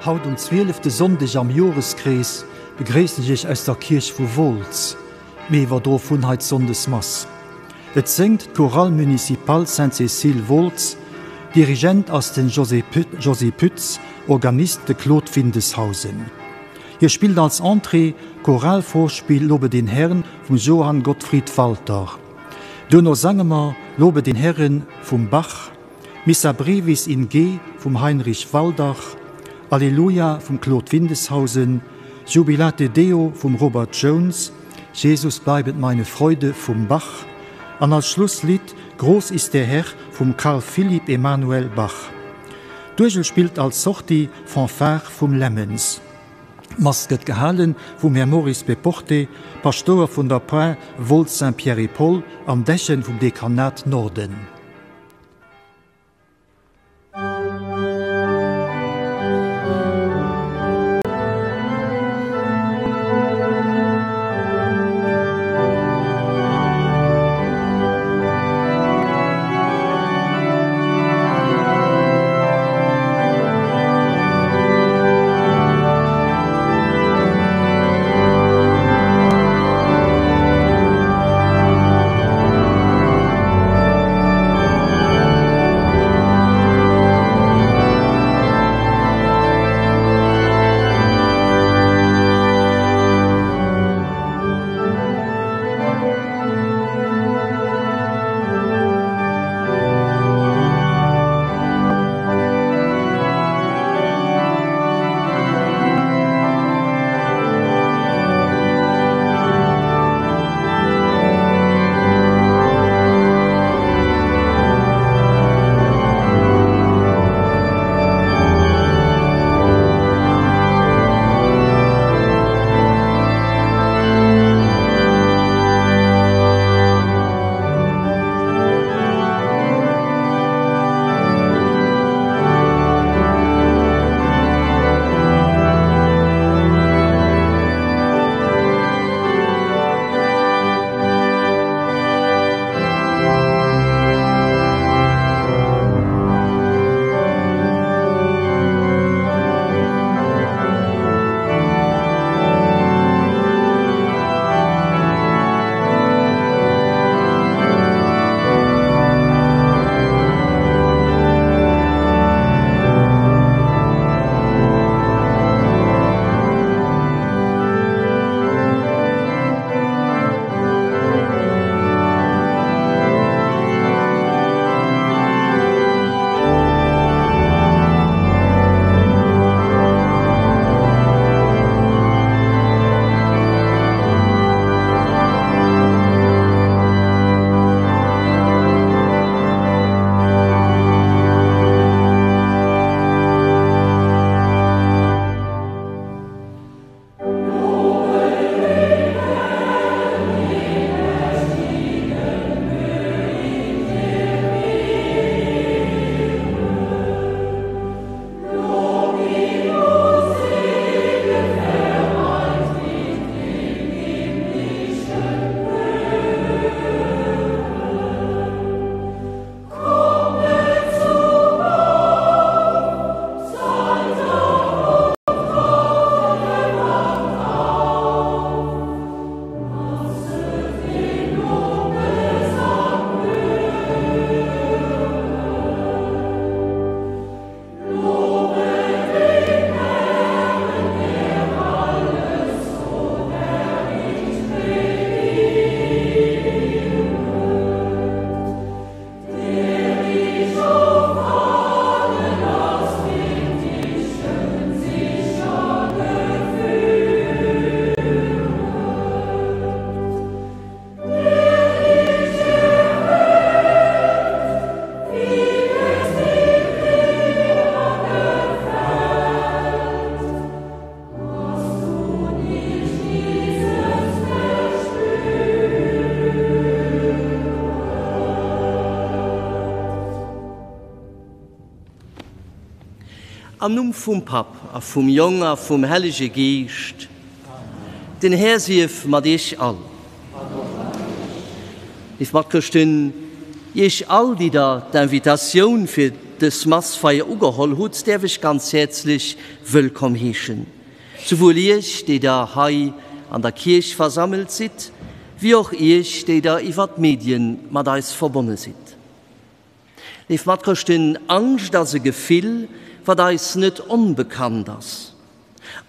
Haut um zwielefte Sonndeg am Joreskrees begréissen ech Iech aus der Kierch vu Wolz. Mir iwwerdroe vun hei d'Sonndesmass. Et séngt d'Chorale Municipale Sainte-Cécile Wolz, Dirigent ass den José Josy Pütz, Organist de Claude Windeshausen. Hie spillt als Entrée d'Choralvorspill Lobe den Herrn vum Johann Gottfried Walther. Duerno sange mer Lobe den Herren vum Bach, Missa Brevis in G vum Heinrich Waldach, Alleluia vum Claude Windeshausen, Jubilate Deo vum Robert Jones, Jesus bleibet meine Freude vum Bach an als Schlusslidd Groß ist der Herr vum Carl Philipp Emanuel Bach. D'Uergel spillt als Sortie Fanfare vum Lemmens. D'Mass gëtt gehale vum Här Maurice Péporté, Paschtouer vun der Par Wolz Saint-Pierre-et-Paul an Dechen vum Dekanat Norden. Am Numm vum Papp a vum Jong a vum Hellege Geescht. Den Här sief mat iech all. Léif Matchrëschten, iech all, déi der d'Invitatioun fir. dës Massfeier ugeholl hutt, däerf ech ganz häerzlech wëllkomm heeschen. Souwuel iech, déi der hei an der Kierch versammelt sidd, wéi och iech, déi der iwwer d'Medien mat eis verbonne sidd. Léif Matchrëschten, Angscht ass e Gefill, wat eis net onbekannt ass.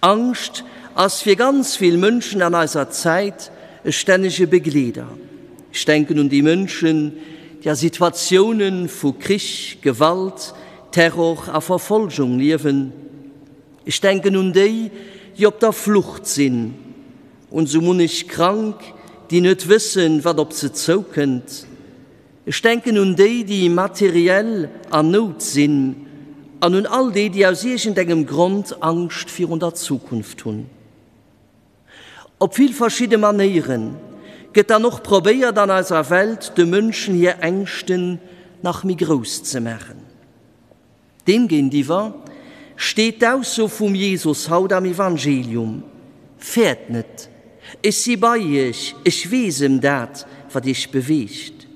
Angscht ass fir ganz vill Mënschen an eiser Zäit e stännege Begleeder. Ech denken un déi Mënschen, déi a Situatioune vu Krich, Gewalt, Terror a Verfolgung liewen. Ech denken un déi, déi op der Flucht sinn, un sou munnech Krank, déi net wëssen, wat op se zoukënnt. Ech denken un déi, déi materiell an Nout sinn, an un all déi, déi aus iergendengem Grond Angscht virun der Zukunft hunn. Op vill verschidde Manéiere gëtt dann och probéiert an eiser Welt de Mënschen hir Ängschten nach méi grouss ze maachen. Deemgéintiwwer steet d'Ausso vum Jesus haut am Evangelium, Fäert net, ech si bei iech, ech weess ëm dat, wat iech beweegt.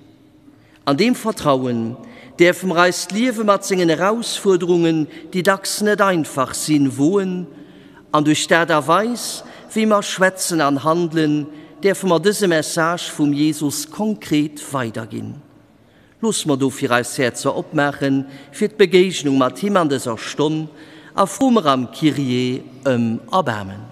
An deem Vertrauen däerfe mer eist Liewe mat sengen Erausfuerderungen, déi dacks net einfach sinn, woen, an duerch d'Aart a Weis, wéi mer schwätzen an handelen, däerfe mer dëse Message vum Jesus konkret weiderginn. Loosse mer dofir eis Häerzer opmaache fir d'Begéignung mat him an dëser Stonn a froe mer am Kyrie ëm Erbaarmen.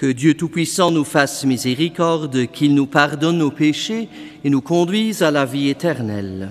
Que Dieu Tout-Puissant nous fasse miséricorde, qu'il nous pardonne nos péchés et nous conduise à la vie éternelle.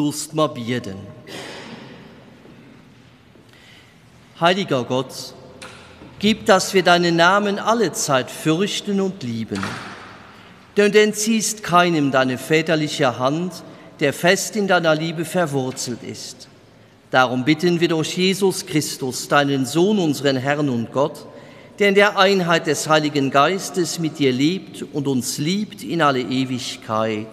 Loosst mer bieden. Heiliger Gott, gib, dass wir deinen Namen alle Zeit fürchten und lieben. Denn du entziehst keinem deine väterliche Hand, der fest in deiner Liebe verwurzelt ist. Darum bitten wir durch Jesus Christus, deinen Sohn, unseren Herrn und Gott, der in der Einheit des Heiligen Geistes mit dir lebt und uns liebt in alle Ewigkeit.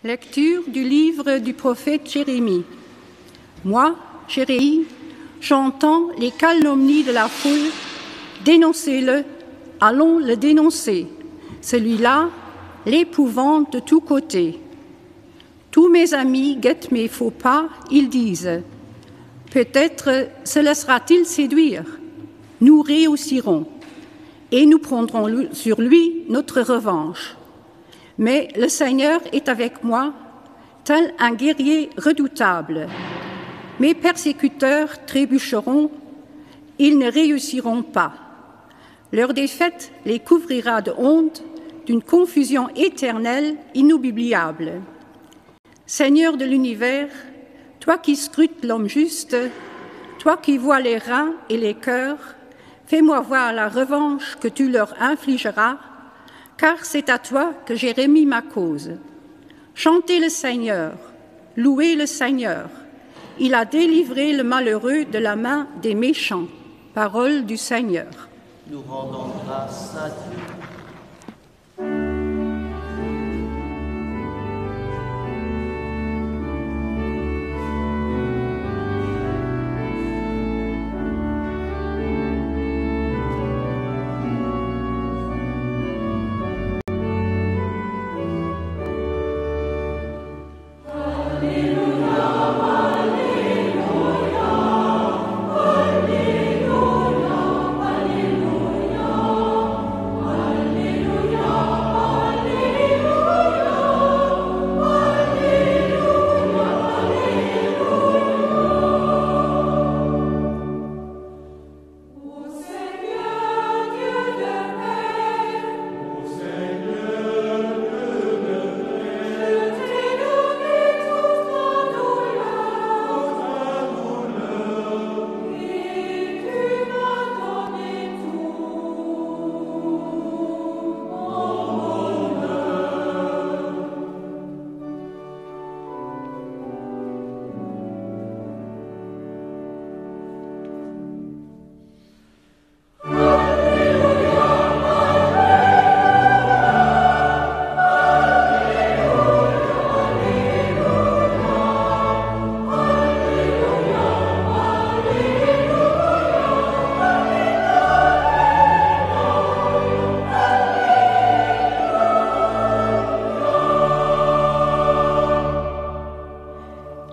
Lecture du livre du prophète Jérémie. Moi, Jérémie, j'entends les calomnies de la foule, dénoncez-le, allons le dénoncer, celui-là, l'épouvante de tous côtés. Tous mes amis guettent mes faux pas, ils disent Peut-être se laissera-t-il séduire. Nous réussirons et nous prendrons sur lui notre revanche. Mais le Seigneur est avec moi, tel un guerrier redoutable. Mes persécuteurs trébucheront, ils ne réussiront pas. Leur défaite les couvrira de honte, d'une confusion éternelle inoubliable. Seigneur de l'univers, toi qui scrutes l'homme juste, toi qui vois les reins et les cœurs, fais-moi voir la revanche que tu leur infligeras, car c'est à toi que j'ai remis ma cause. Chantez le Seigneur, louez le Seigneur. Il a délivré le malheureux de la main des méchants. Parole du Seigneur. Nous rendons grâce à Dieu.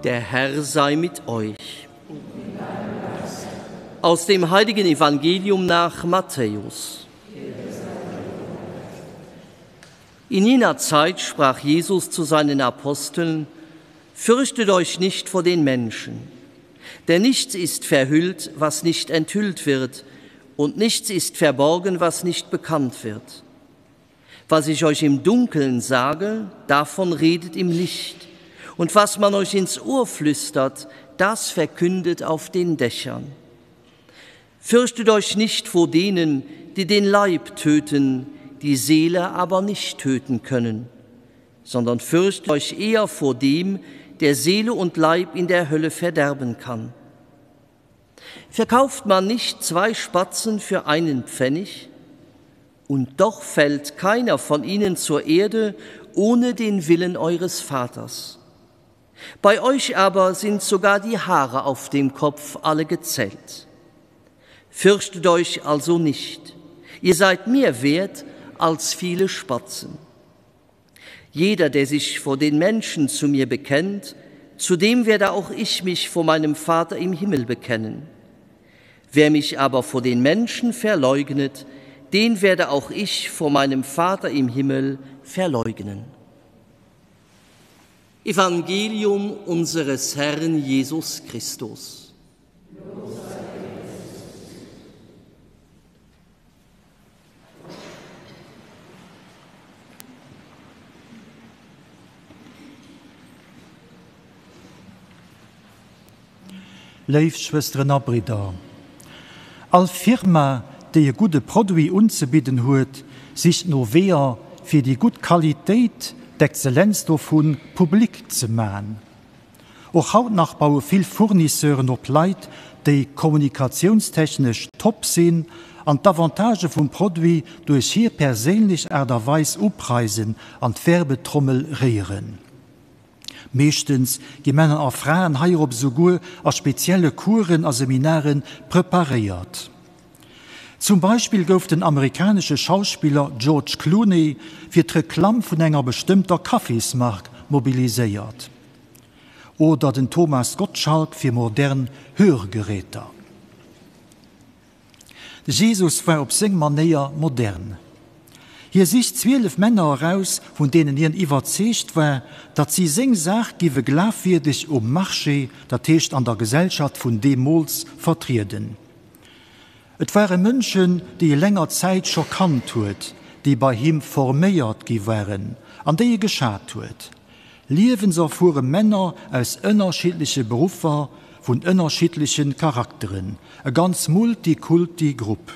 Der Herr sei mit euch. Aus dem heiligen Evangelium nach Matthäus. In jener Zeit sprach Jesus zu seinen Aposteln, Fürchtet euch nicht vor den Menschen, denn nichts ist verhüllt, was nicht enthüllt wird, und nichts ist verborgen, was nicht bekannt wird. Was ich euch im Dunkeln sage, davon redet im Licht, und was man euch ins Ohr flüstert, das verkündet auf den Dächern. Fürchtet euch nicht vor denen, die den Leib töten, die Seele aber nicht töten können, sondern fürchtet euch eher vor dem, der Seele und Leib in der Hölle verderben kann. Verkauft man nicht zwei Spatzen für einen Pfennig? Und doch fällt keiner von ihnen zur Erde ohne den Willen eures Vaters. Bei euch aber sind sogar die Haare auf dem Kopf alle gezählt. Fürchtet euch also nicht, ihr seid mehr wert als viele Spatzen. Jeder, der sich vor den Menschen zu mir bekennt, zu dem werde auch ich mich vor meinem Vater im Himmel bekennen. Wer mich aber vor den Menschen verleugnet, den werde auch ich vor meinem Vater im Himmel verleugnen. Evangelium unseres Herrn Jesus Christus. Léif Schwësteren a Bridder, all Firma, déi e gudde Produit unzebidden huet, sicht no Weeër, fir déi gutt Qualitéit, d'Exzellenz dovun, public ze man. Och haut nach baue vill Fournisseuren op Leit, déi kommunikatiounstechnesch top sinn an d'Avantagë vum Produit duerch hir perséinlech Aart a Weis upreisen an d'Werbetrommel réieren. Meeschtens gi Männer a Fraen heirop esouguer a spezielle Coursen a Seminare preparéiert. Zum Beispill gouf den amerikanesche Schauspiller George Clooney fir d'Reklamm vun enger bestëmmter Kaffismark mobiliséiert. Oder den Thomas Gottschalk fir modern Hörgeräter. De Jesus war op seng Manéier modern. Hie sicht 12 Männer eraus, vun deenen hien iwwerzeegt war, datt si seng Saach giwe glafwierdeg um Marché, dat heescht an der Gesellschaft vun deemools, vertrieden. Et ware Mënschen, déi e länger Zäit scho kannt huet, déi bei him forméiert gi waren an déi e geschat huet. Liewenserfuere Männer aus ënnerschiddleche Beruffer, vun ënnerschiddleche Charakteren, e ganz multikulti Grupp.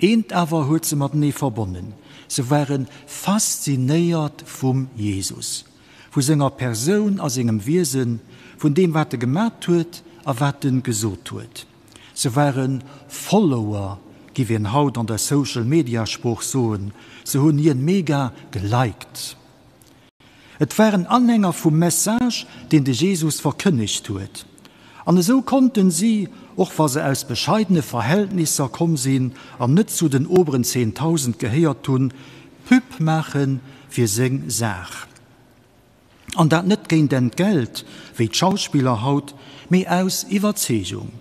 Eent awer huet se matenee verbonnen, se ware faszinéiert vum Jesus, vu senger Persoun a sengem Wiesen, vun deem wat e gemat huet a wat e gesot huet. Se ware Follower, giff een haut an der Social-Media-Sprooch soen, se hunn hien mega geliked. Et waren Anhänger vum Message, deen de Jesus verkënnegt huet. An esou konnten si, och wa se aus bescheidene Verhältnisser komm sinn an net zu den oberen 10.000 gehéiert hunn, Pub maache fir seng Saach. An dat net géint Entgelt, wéi d'Schauspiller haut, mee aus Iwwerzeegung.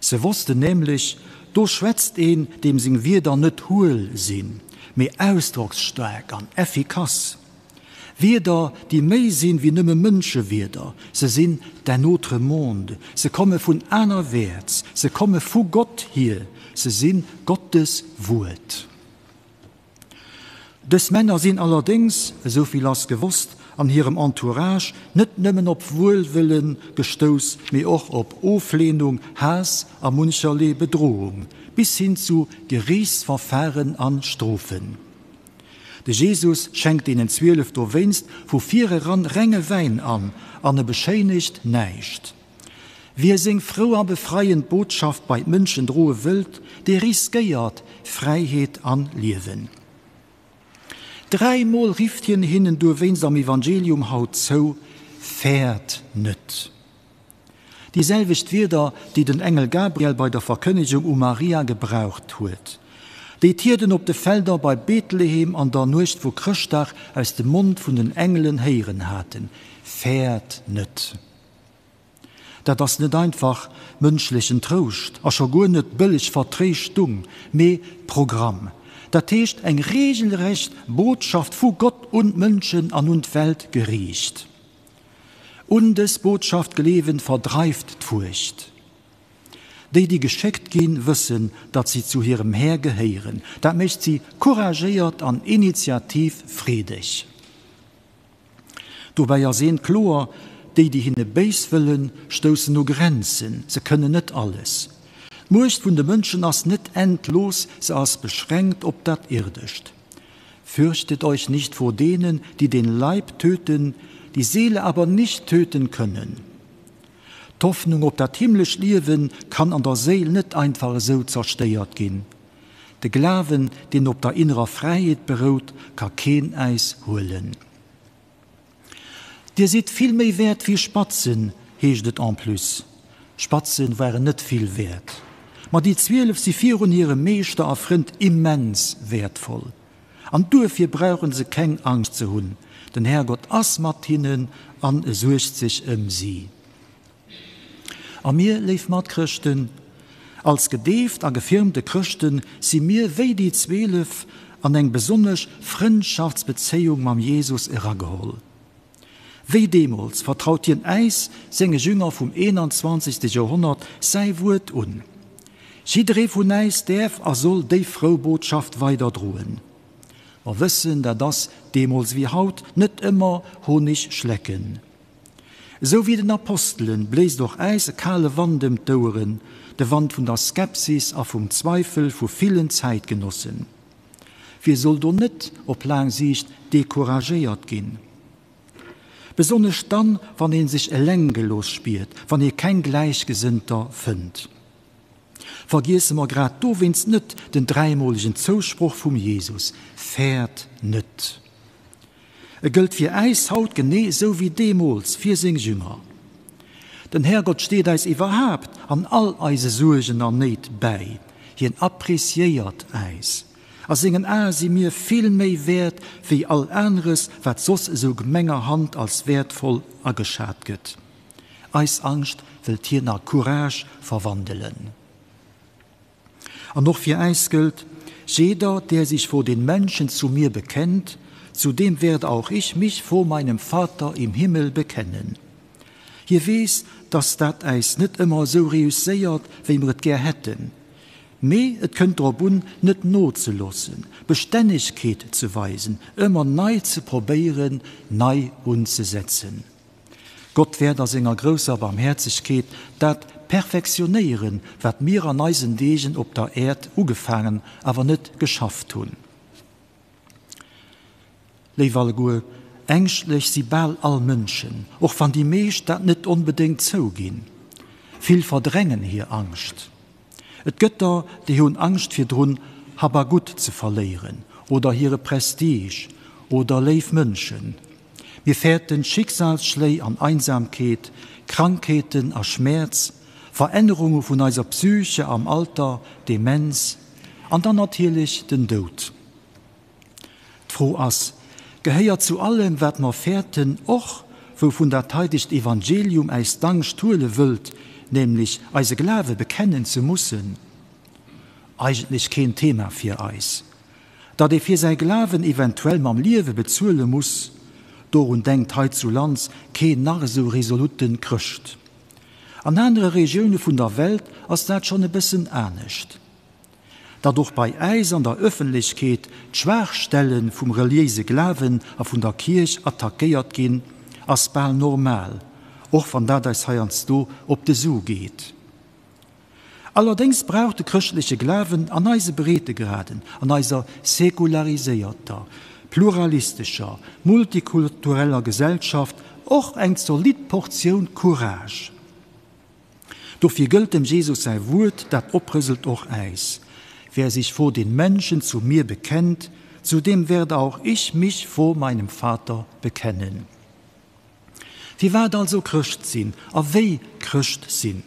Se wossten nämlech, do schwätzt een, deem seng Wierder net huel sinn, mee ausdrocksstaark an effikass. Wierder, déi méi sinn wéi nëmme Mënschewierder, se sinn d'un autre monde, se komme vun anerwäerts, se komme vu Gott hier, se si Gottes Wuert. Dës Männer sinn allerdéngs, esou vill ass gewosst, an hirem Entourage net nëmmen op Wuelwëlle gestouss, mee och op Ofleenung, Haass a muncherlee Bedrohung, bis hin zu Geriichtsverfahren a Strofen. De Jesus schenkt deenen 12 dowéinst vu vireran renge Wäin an, an e beschéinegt näischt. Wie seng frou a befreiend Botschaft bei d'Mënschen droe wëllt, dee riskéiert Fräiheet an Liewen. Dräimol rifft hien hinnen duerwéinst am Evangelium haut zou, Fäert net! Déi selwecht Wierder, déi den Engel Gabriel bei der Verkënnegung u Maria gebraucht huet, déi d'Hierden op de Felder bei Bethlehem an der Nuecht vu Chrëschtdag aus dem Mond vun den Engelen héieren haten, Fäert net! Dat ass net einfach mënschlechen Trouscht a scho guer net bëlleg Vertréischtung, mee Programm. Dat heescht eng regelrecht Botschaft vu Gott un d'Mënschen an un d'Welt geriicht. Un dës Botschaft gleewen verdreift d'Furcht. Déi, déi geschéckt ginn, wëssen, datt si zu hirem Här gehéieren. Dat mécht si couragéiert an initiativfreedeg. Dobäi ass eent kloer, Déi, déi hinne béis wëllen, stoussen u Grenzen, se kënnen net alles. D'Muecht vun de Mënschen ass net endlos, se ass beschränkt op dat Irdescht. Fürchtet euch nicht vor denen, die den Leib töten, die Seele aber nicht töten können. D'Hoffnung op dat himmlescht Liewe kann an der Séil net einfach esou zerstéiert ginn. De Glawen, deen op der innerer Fräiheet berout, ka keen äis huelen. Dir sidd vill méi wäert wéi Spatzen, heescht et en plus. Spatzen waren net vill wäert, ma déi 12 si virun hirem Meeschter a Frënd immens wäertvoll. An duerfir brauchen se keng Angscht ze hunn, den Härgott ass mat hinnen an e suergt sech ëm si. A mir, léif Matchrëschten, als gedeeft a gefirmte Chrëschten, si mir wéi déi 12 an eng besonnesch Frëndschaftsbezéiung mam Jesus erageholl. Wéi deemools vertraut hien äis, senge Jünger vum 21. Joerhonnert, säi Wuert un. Jidderee vun äis däerf a soll déi frou Botschaft weiderdroen. Mer wëssen, dat ass, deemools wéi haut, net ëmmer Honig schlecken. Esou wéi den Apostelen bléist och äis e kale Wand ëm d'Oueren, de Wand vun der Skepsis a vum Zweifel vu villen Zäitgenossen. Wie soll do net op laang Siicht decouragéiert ginn? Besonnesch dann, wann ee sech eleng gelooss spiert, wann ee keng Gläichgesënnter fënnt. Vergiesse mer grad dowéinst net den dräimolegen Zousproch vum Jesus, Fäert net! E gëllt fir äis haut genee esou wéi deemools fir seng Jünger. Den Härgott steet äis iwwerhaapt an all eise Suergen an Néit bäi. Hien appreciéiert äis. A sengen Ae si mir vill méi wäert wéi all aneres, wat soss esou gemengerhand als wäertvoll ageschat gëtt. Eis Angscht wëllt hien a Courage verwandelen. An och fir äis gëllt, Jeder, der sich vor den Menschen zu mir bekennt, zu dem werde auch ich mich vor meinem Vater im Himmel bekennen. Hie weess, dass dat äis net ëmmer esou reusséiert, wéi mer et gär hätten. Mee et kënnt drop un, net nozeloossen, Bestännegkeet ze weisen, ëmmer nei ze probéieren, nei unzesetzen. Gott wäert a senger grousser Barmhäerzegkeet dat perfektionéieren, wat mir an eisen Deegen op der Äerd ugefaangen, awer net geschafft hunn. Léif alleguer, ängschtlech si bal all Mënschen, och wann déi meescht dat net onbedéngt zouginn. Vill verdrängen hir Angscht. Et gëtt der, déi hunn Angscht virdrun, Hab a Gutt ze verléieren oder hire Prestige oder léif Mënschen. Mir fäerten Schicksalsschléi an Einsamkeet, Krankheeten a Schmäerz, Verännerunge vun eiser Psyche am Alter, Demenz an dann natierlech den Doud. D'Fro ass, Gehéiert zu allem, wat mer fäerten, och, wouvun dat heidegt Evangelium äis d'Angscht huele wëllt, nämlech eise Glawe bekennen ze mussen? Eigentlech keen Thema fir eis. Datt ee fir säi Glawen eventuell mam Liewe bezuele muss, dorun denkt heizulands keen nach esou resolutte Chrëscht. An anere Regioune vun der Welt ass dat schonn e bëssen anescht. Datt och bei äis an der Ëffentlechkeet d'Schwaachstelle vum reliéise Glawen a vun der Kierch attackéiert ginn, ass bal normal, och wann dat eis heiansdo op de Su geet. Allerdéngs brauch de chrëschtleche Glawen an eise Breetegraden, an eiser säkulariséierter, pluralistescher, multikultureller Gesellschaft och eng zolidd Portioun Courage. Dofir gëllt dem Jesus säi Wuert, dat oprëselt och äis, Wer sich vor den Menschen zu mir bekennt, zu dem werde auch ich mich vor meinem Vater bekennen. Firwat also Chrëscht sinn a wéi Chrëscht sinn?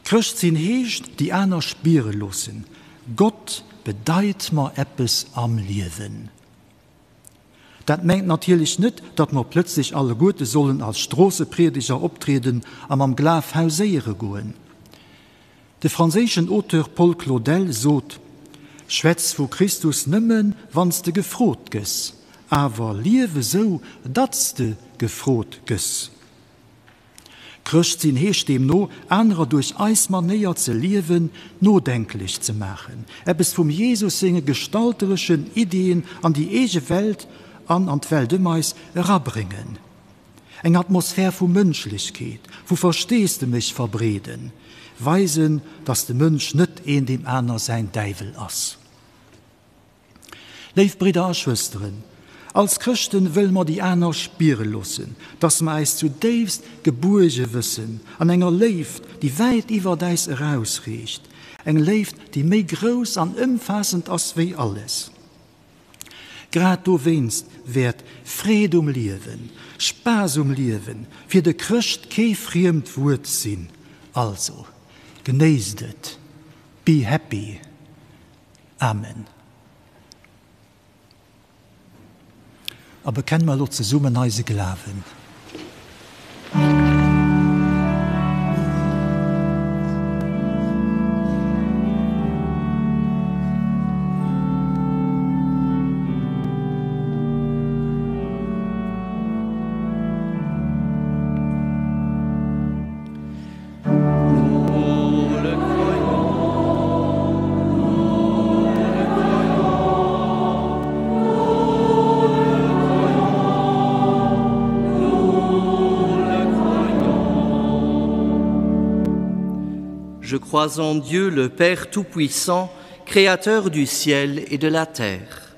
Chrëscht sinn heescht, déi aner spiere loossen, Gott bedeit mer eppes am Liewen. Dat mengt natierlech net, datt mer plëtzlech alleguerte sollen als Stroossepriedeger optrieden a mam Glaf hauséiere goen. De franséischen Auteur Paul Claudel sot, Schwätz vu Christus nëmmen, wann s de gefrot gëss, awer lief esou, datt s de gefrot gëss. Chrëscht sinn heescht deemno, anerer duerch eis Manéier ze liewen nodenklech ze maachen, eppes vum Jesus senge gestaltereschen Iddien an déi eege Welt an an d'Welt ëm eis erabréngen, eng Atmosphär vu Mënschlechkeet, vu Versteesdemech verbreeden, weisen, datt de Mënsch net een deem aner säin Däiwel ass. Léif Bridder a Schwësteren, als Chrëschten wëlle mer déi aner spiere loossen, dass mer äis zu déifst gebuerge wëssen an enger Léift, déi wäit iwwert äis erausreecht, eng Léift, déi méi grouss an ëmfaassend ass wéi alles. Grad dowéinst wäert Freed um Liewen, Spaass um Liewen fir de Chrëscht kee friemt Wuert sinn. Also, genéisst et, be happy! Amen. A bekenne mer elo zesummen eise Glawen. Je crois en Dieu, le Père Tout-Puissant, Créateur du ciel et de la terre.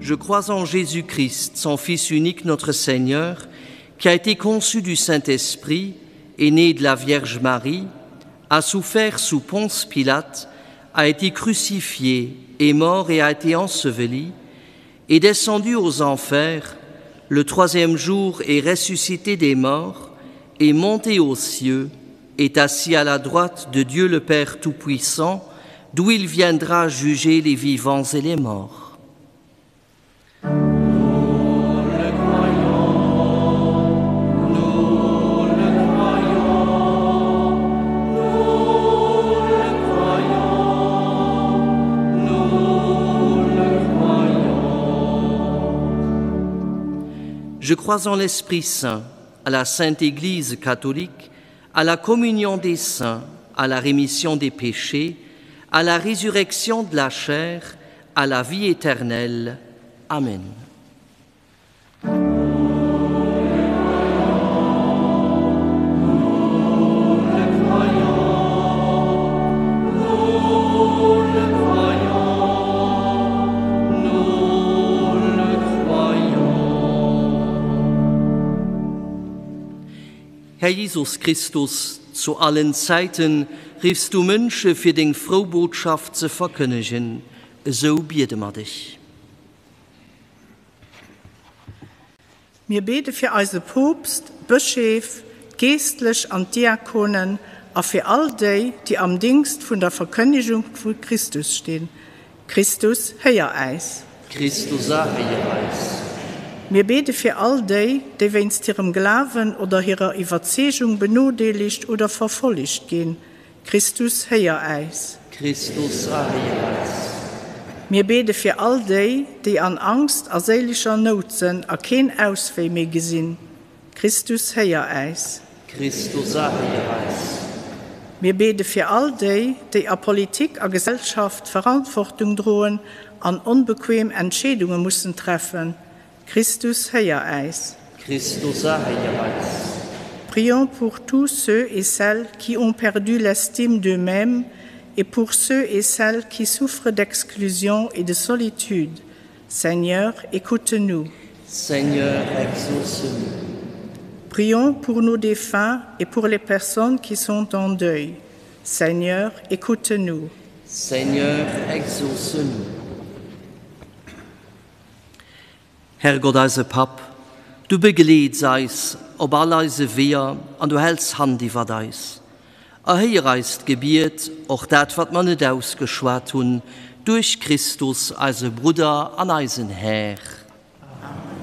Je crois en Jésus-Christ, son Fils unique, notre Seigneur, qui a été conçu du Saint-Esprit, est né de la Vierge Marie, a souffert sous Ponce Pilate, a été crucifié, est mort et a été enseveli, est descendu aux enfers, le troisième jour est ressuscité des morts, est monté aux cieux, est assis à la droite de Dieu le Père Tout-Puissant, d'où il viendra juger les vivants et les morts. Je crois en l'Esprit Saint, à la Sainte Église catholique, à la communion des saints, à la rémission des péchés, à la résurrection de la chair, à la vie éternelle. Amen. Herr Jesus Christus, zu allen Zäiten riffs du Mënsche fir deng frou Botschaft ze verkënnegen, esou biede mer dech. Mir bede fir eise Poopst, d'Bëscheef, d'Geestlech an d'Diakonen a fir all déi, déi am Dingst vun der Verkënnegung vu Christus stinn. Christus, héier äis. Christus, erhéier äis. Mir bede fir all déi, déi wéinst hirem Glawen oder hirer Iwwerzeegung benodeelegt oder verfollegt ginn. Christus, héier äis. Christus, erhéier äis. Mir bede fir all déi, déi an Angst a séileger Nout sënn a keen Auswee méi gesinn. Christus, héier äis. Christus, erhéier äis. Mir bede fir all déi, déi a Politik a Gesellschaft Verantwortung droen an onbequem Entscheedunge mussen treffen. Christus, héier äis. Christus, erhéier äis. Prions pour tous ceux et celles qui ont perdu l'estime d'eux-mêmes et pour ceux et celles qui souffrent d'exclusion et de solitude. Seigneur, écoute-nous. Seigneur, exauce-nous. Prions pour nos défunts et pour les personnes qui sont en deuil. Seigneur, écoute-nous. Seigneur, exauce-nous. Herrgott eise Papp, du begleets eis op all eise Weeër an du häls Hand iwwert eis. Erhéier eist Gebiet, och dat wat mer net ausgeschwat hunn, duerch Christus, eise Brudder an eisen Här. Amen.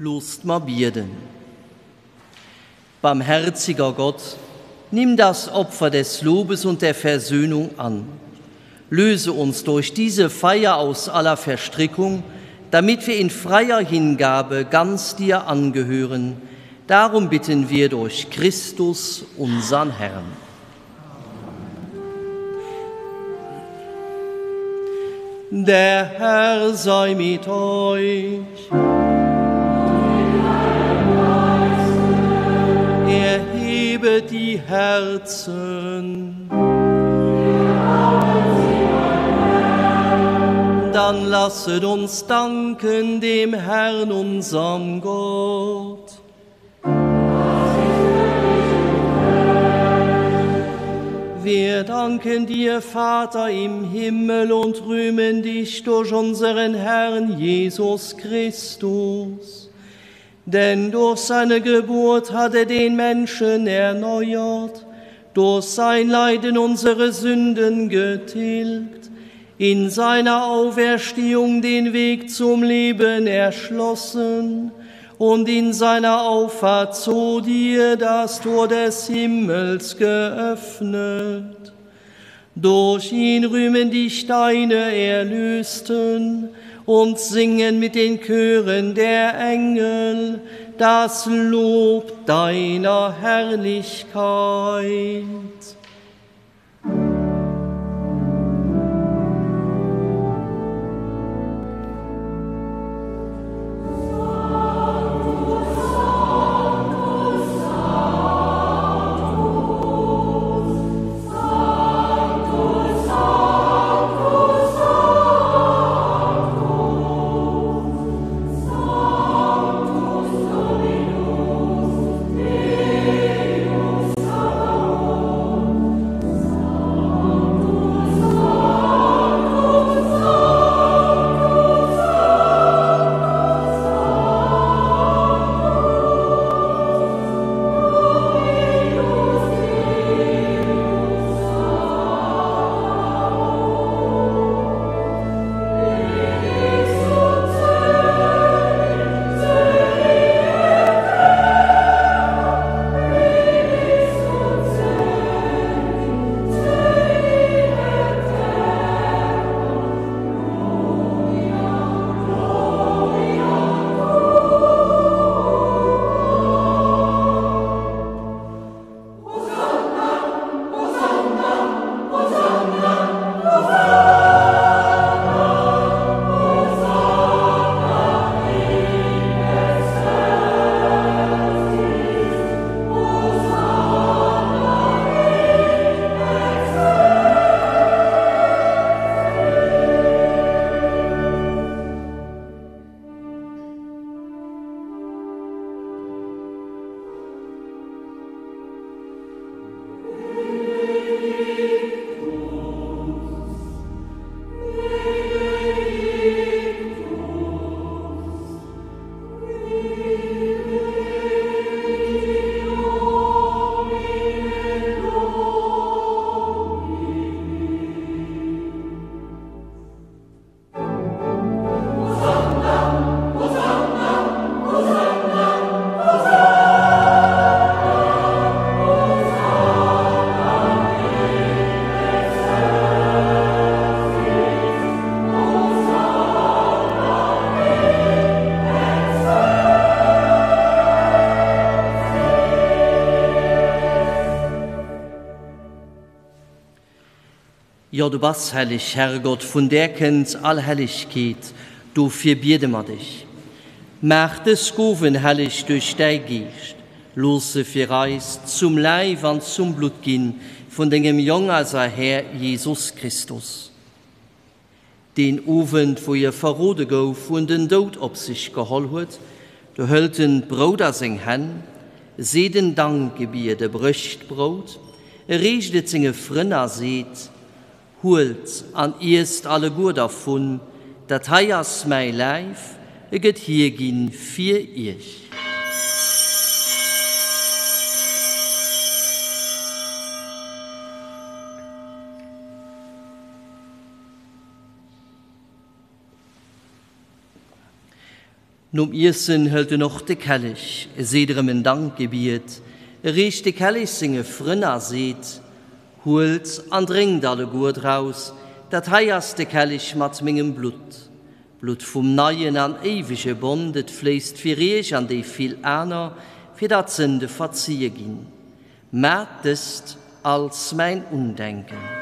Loosst mer bieden. Barmherziger Gott, nimm das Opfer des Lobes und der Versöhnung an. Löse uns durch diese Feier aus aller Verstrickung, damit wir in freier Hingabe ganz dir angehören. Darum bitten wir durch Christus, unseren Herrn. Der Herr sei mit euch. Erhebe die Herzen. Dann lasset uns danken dem Herrn unserem Gott. Wir danken dir, Vater im Himmel und rühmen dich durch unseren Herrn Jesus Christus. Denn durch seine Geburt hat er den Menschen erneuert, durch sein Leiden unsere Sünden getilgt, in seiner Auferstehung den Weg zum Leben erschlossen und in seiner Auffahrt zu dir das Tor des Himmels geöffnet. Durch ihn rühmen dich deine Erlösten und singen mit den Chören der Engel das Lob deiner Herrlichkeit. Jo, du bass helleg, Herrgott, vun där kënnt all Hellegkeet, dofir biede mer dech, Maach dës Gowen helleg duerch däi Geescht, looss se fir eis zum Läif an zum Blutt ginn vun dengem Jong, eiser Här Jesus Christus. Deen Owend, wou hie verrode gouf, wou en den Doud op sech geholl huet, do hëlt en d'Brout a seng Hänn, seet en Dankgebiet, e brécht d'Brout, e reecht et senge Frënn a seet, Huelt an iesst alleguer dervun, dat hei ass mäi Läif, e gëtt hierginn fir iech. Nom Iessen hëlt en och de Kelleg, e seet erëm en Dankgebiet, e reecht de Kelleg senge Frënn a seet, Huelt an drénkt alleguer draus, dat hei ass de Kelleg mat mengem Blutt, d'Blutt vum neien an éiwege Bond, et fléisst fir iech an déi vill aner, fir datt d'Sënde verzie ginn. Maacht dëst als mäin Undenken.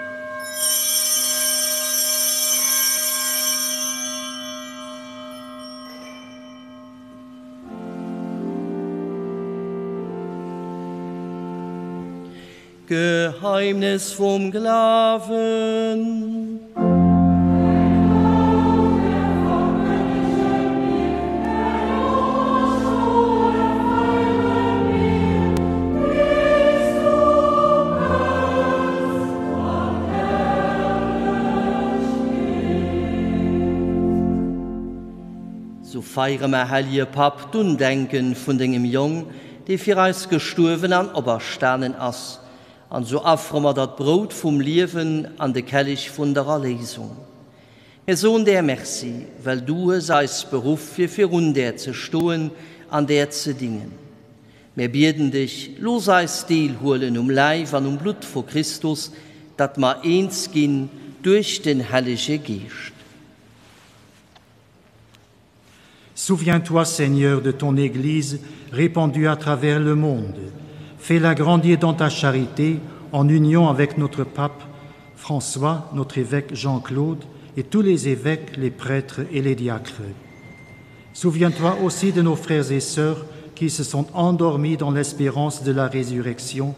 Geheimnis vum Glawen. Sou feiere mer, Hellje Papp, d'Undenken vun dengem Jong, dee fir eis gestuerwen an operstanen ass, an sou affere mer der d'Brout vum Liewen an de Kellich vun der Erléisung. Mir soen där Merci, well du hues eis beruff, fir virun där ze stoen an där ze dingen. Mir bieden dech, looss eis Deel huelen um Läif an um Blutt vu Christus, datt mer eens ginn duerch den Hellege Geescht. Souviens-toi, Seigneur, de ton Église répandue à travers le monde. Fais-la grandir dans ta charité en union avec notre pape François, notre évêque Jean-Claude et tous les évêques, les prêtres et les diacres. Souviens-toi aussi de nos frères et sœurs qui se sont endormis dans l'espérance de la résurrection,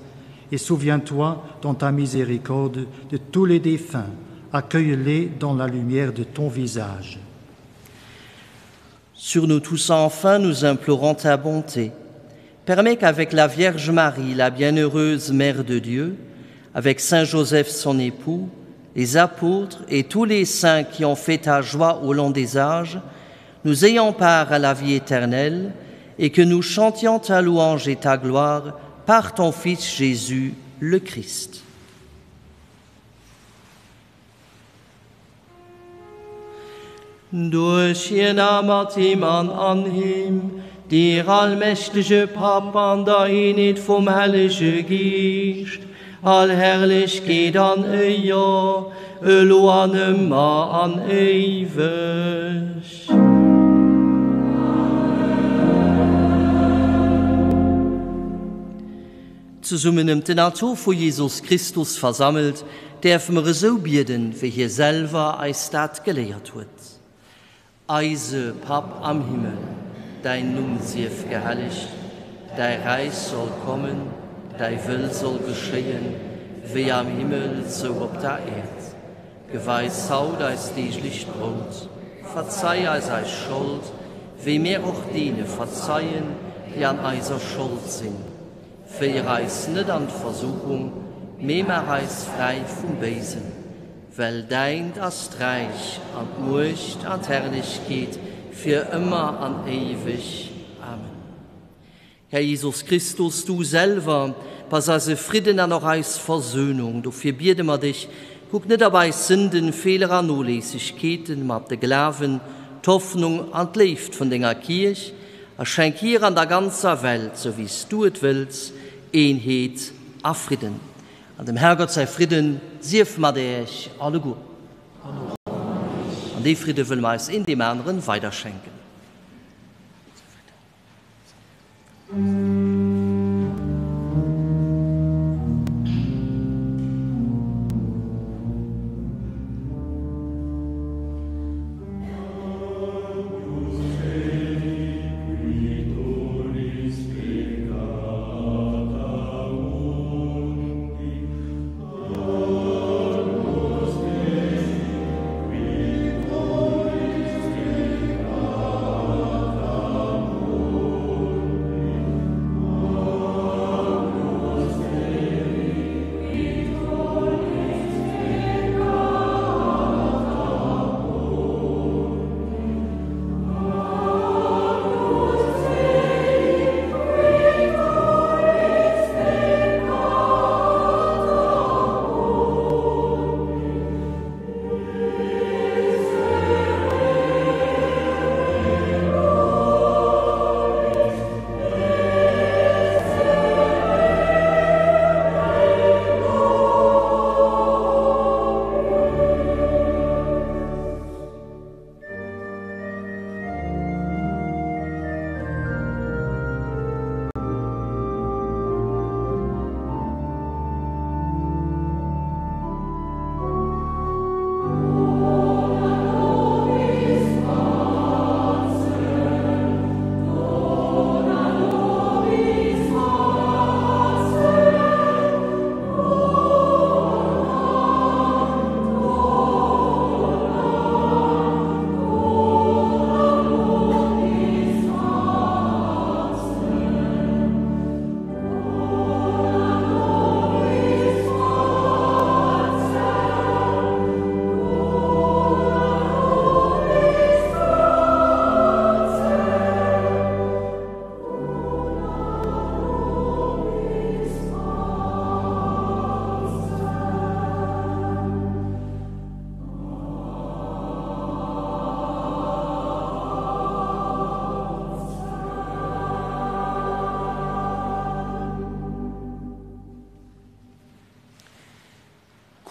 et souviens-toi dans ta miséricorde de tous les défunts, accueille-les dans la lumière de ton visage. Sur nous tous enfin, nous implorons ta bonté. Permets qu'avec la Vierge Marie, la bienheureuse Mère de Dieu, avec Saint Joseph son époux, les apôtres et tous les saints qui ont fait ta joie au long des âges, nous ayons part à la vie éternelle et que nous chantions ta louange et ta gloire par ton Fils Jésus le Christ. Duerch hien a mat him an an him, dir allmächtege Papp, an der Eenheet vum Hellege Geescht, all Herrlechkeet an Éier, elo an ëmmer an éiweg. Zesummen ëm den Altor vu Jesus Christus versammelt, däerfe mer esou bieden, wéi hie selwer eis dat geléiert huet. Eise Papp am Himmel, däin Numm sief gehellegt, däi Räich soll kommen, däi Wëll soll geschéien, wéi am Himmel, sou op der Äerd. Gëff eis haut eist deeglecht Brout. Verzei eis eis Schold, wéi mär och deene verzeien, déi an eiser Schold sinn. Féier eis net an d'Versuchung, mee maach eis fräi vum Béisen. Well däint ass d'Räich an d'Muecht an d'Herrlechkeet fir ëmmer an éiweg. Amen. Här Jesus Christus, du selwer bass eise Fridden an och eis Versöhnung. Dofir biede mer dech, kuck net op eis Sünden, Feeler an Noléissegkeeten, ma op de Glawen, d'Hoffnung an d'Léift vun denger Kierch a schenk hir an der ganzer Welt, sou wéi s du et wëlls, Eenheet a Fridden. An dem Herrgott säi Fridden sief mat äech alleguer. An dee Fridde wëlle mer eis een deem aneren weiderschenken.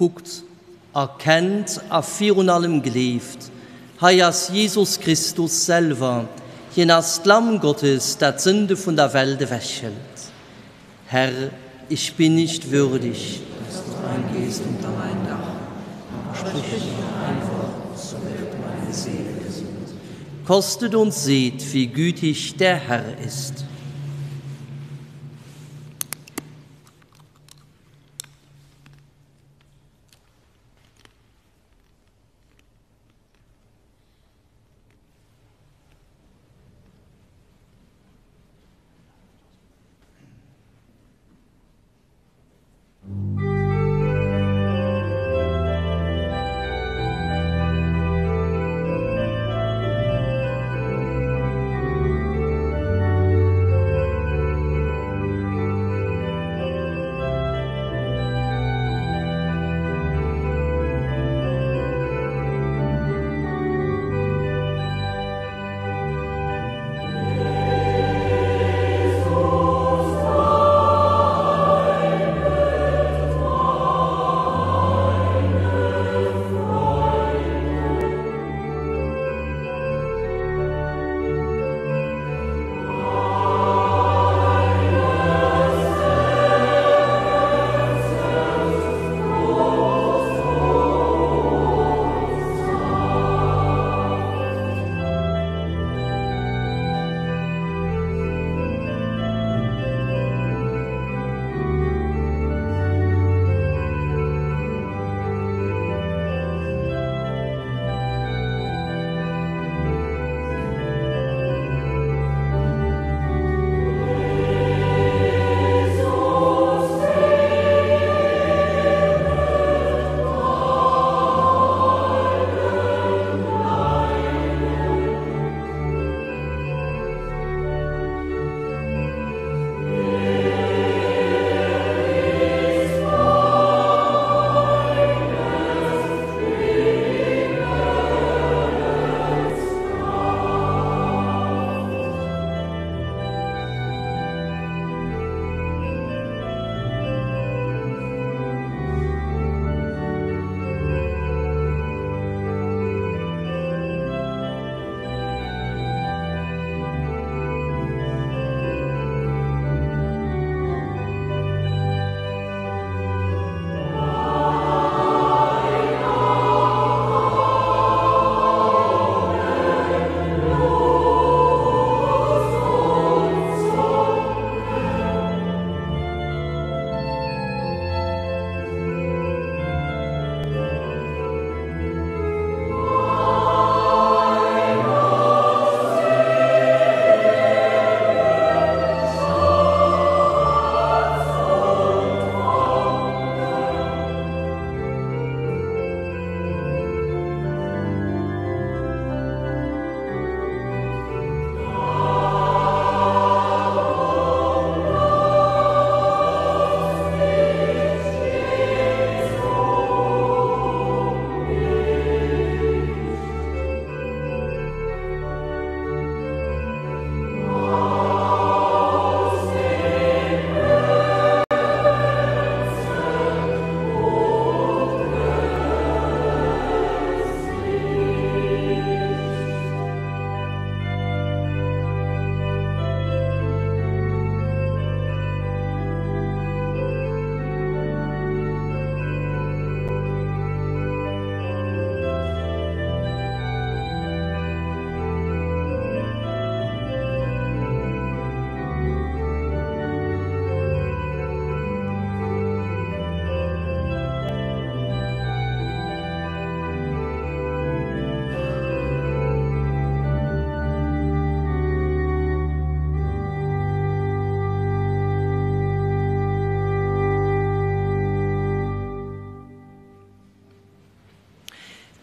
Kuckt, erkennt a virun allem gleeft, Hei ass Jesus Christus selwer, hien ass d'Lamm Gottes, dat d'Sënde vun der Welt ewechhëlt. Herr, ich bin nicht würdig, dass du eingehst unter mein Dach, aber sprich nur ein Wort, so wird meine Seele gesund. Kostet und seht, wie gütig der Herr ist.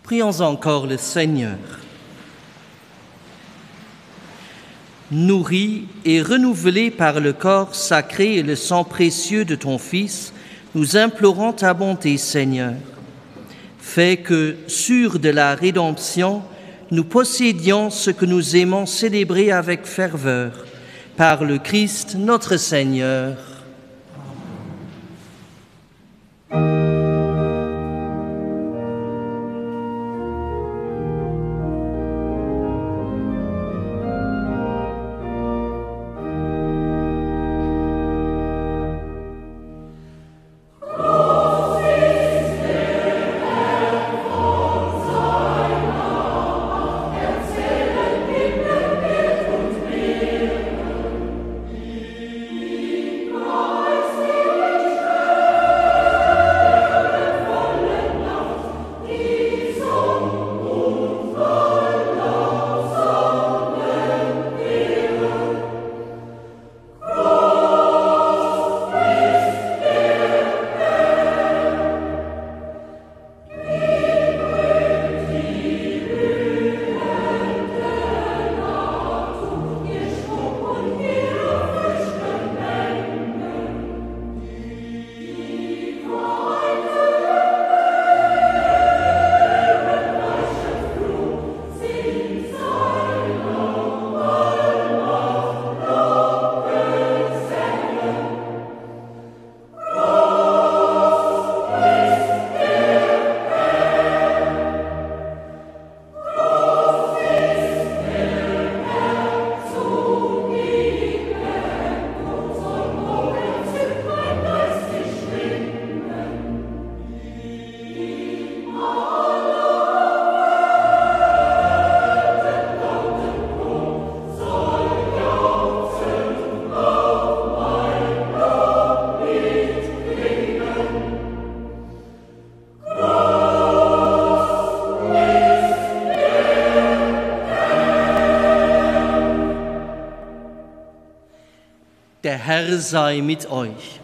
Prions encore le Seigneur. Nourris et renouvelés par le corps sacré et le sang précieux de ton Fils, nous implorons ta bonté, Seigneur. Fais que, sûrs de la rédemption, nous possédions ce que nous aimons célébrer avec ferveur. Par le Christ notre Seigneur. Herr sei mit euch.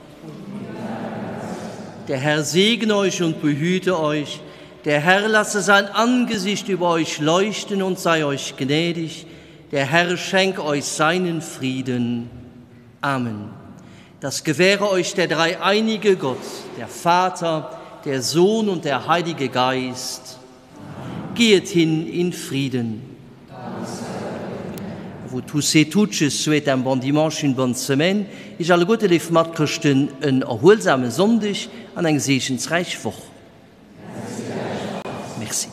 Der Herr segne euch und behüte euch. Der Herr lasse sein Angesicht über euch leuchten und sei euch gnädig. Der Herr schenk euch seinen Frieden. Amen. Das gewähre euch der dreieinige Gott, der Vater, der Sohn und der Heilige Geist. Gehet hin in Frieden. Vous tous et toutes, je souhaite un bon dimanche, une bonne semaine. Iech alleguerte, léif Matchrëschten, en erhuelsame Sonndeg an eng seegensräich Woch. Merci.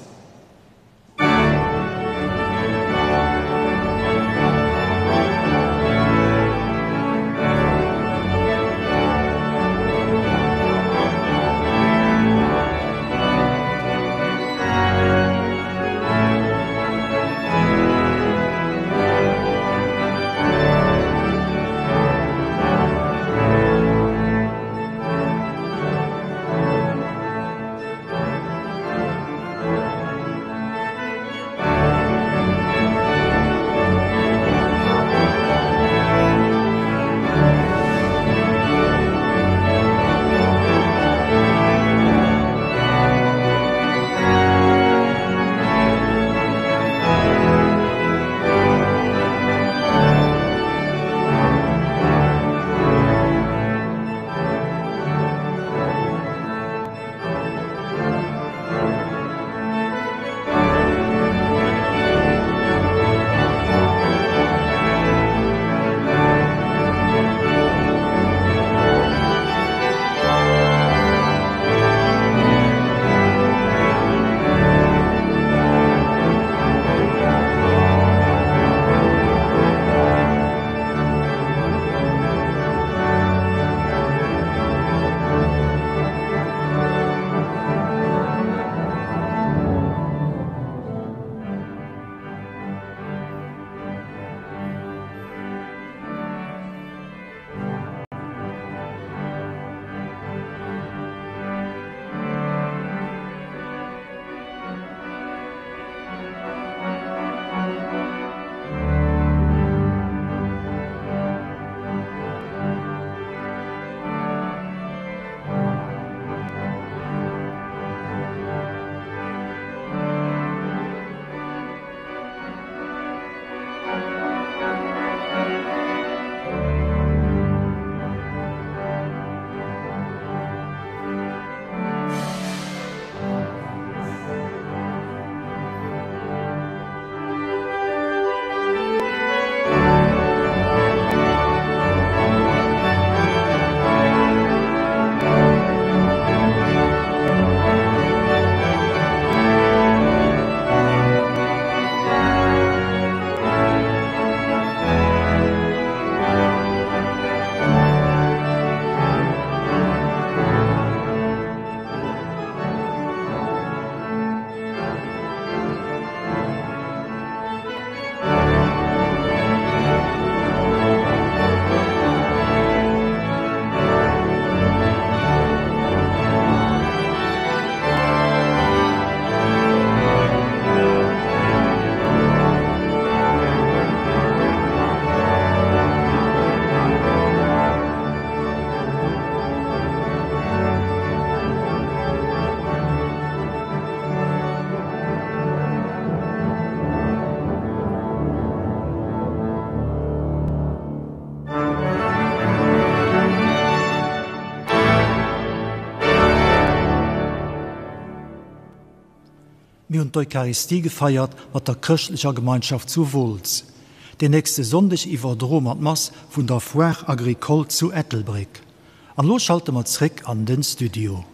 Mir hunn d'Eucharistie gefeiert mat der chrëschtlecher Gemeinschaft zu Wolz. Den nächste Sonndeg iwwerdroe mer d'Mass vun der Foire Agricole zu Ettelbréck. An elo schalte mer zréck an den Studio.